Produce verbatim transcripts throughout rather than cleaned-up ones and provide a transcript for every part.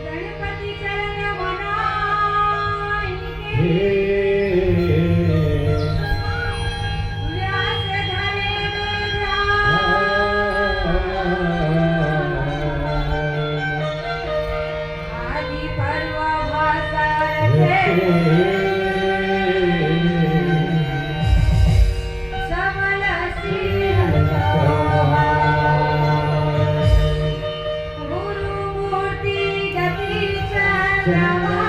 गणपति चरण बनाई के हे। व्यास धरे ध्यान। आदि पर्व भाषा रचे। सबल सिंह चौहान। गुरु मूर्ति गति चंद्रमा।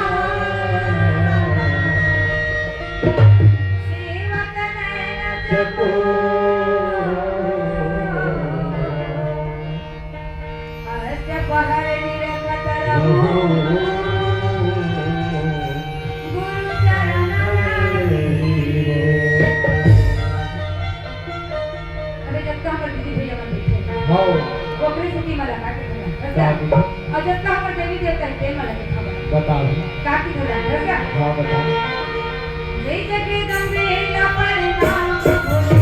सेवक नयन चकोर। अष्ट पहर निरखत रहूं। गुरु चरण में अबे जब तो हमर दीदी भैया मन दिखथे। हाँ। ओकरे सेती मला का के धरन, का दिखथे? अउ जब तो हमर देवी देवता हे, तेन मला के धरन। बताओ। का के धरन, धर का? हाँ, बताओ। जय जगदम्बे ला प्रणाम बोले।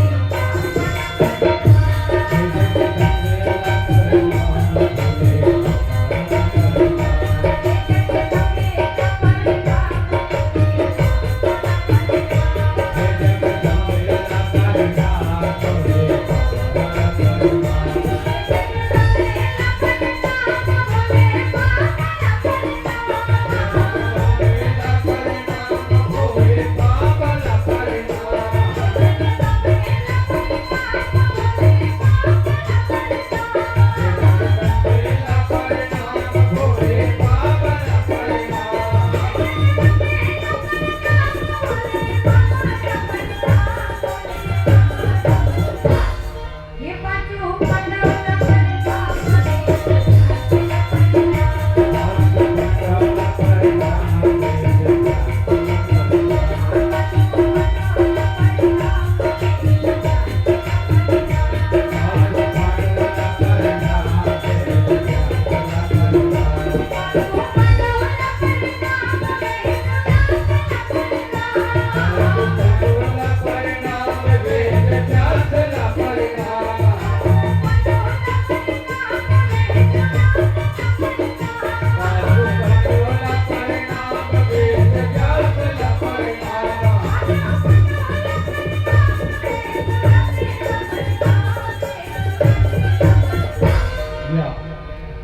या,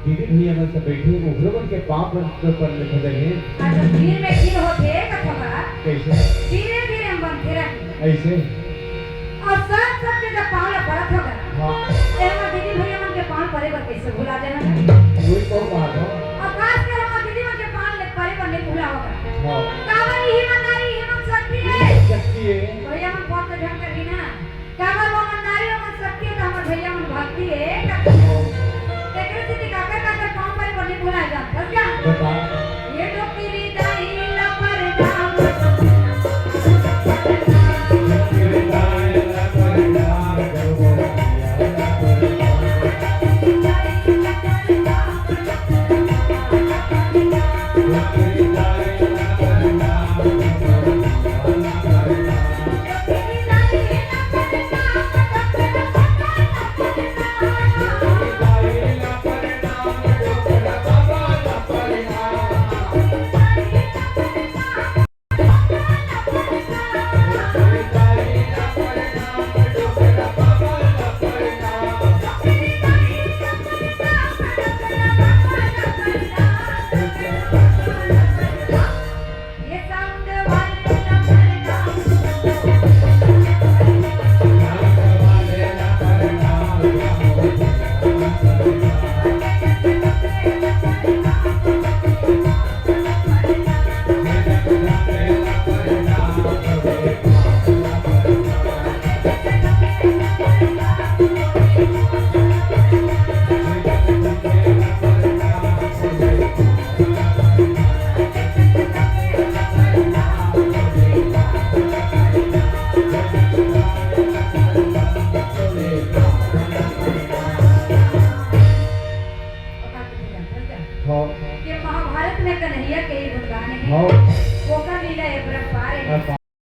दीदी भैया मन सब बैठे, ओकरो मन के पाँव पर, पर, पर ले खड़े हैं। अच्छा, भीड़ में भीड़ होथे, कथवा। कैसे? धीरे धीरे हम बनते रहे। ऐसे? अउ सब सबके जब पाँव ला परत होगा, हाँ। त हमर दीदी भैया मन के पाँव परे बर कैसे भुला जाना है? वही तो बात है। अउ खास कर हमर दीदी मन के पाँव ले परे बर नहीं भुला होगा। हाँ। काबर इही मंदारी, इही मन शक्ति है। शक्ति है। भैया मन बहुत तो ढंग कर ही ना। काबर वो मंदारी, वो मन शक्ति है, तो हमर भैया मन भक्ति है। हाँ। एकरे सेती काकर काकर पाँव परे बर नहीं भुला जान, बस क्या? बता। ये डोकरी दाई ला परनाम। हाँ। ये महाभारत में कन्हैया के ही गुणगान है। हाँ। ओकर लीला अपरंपार है।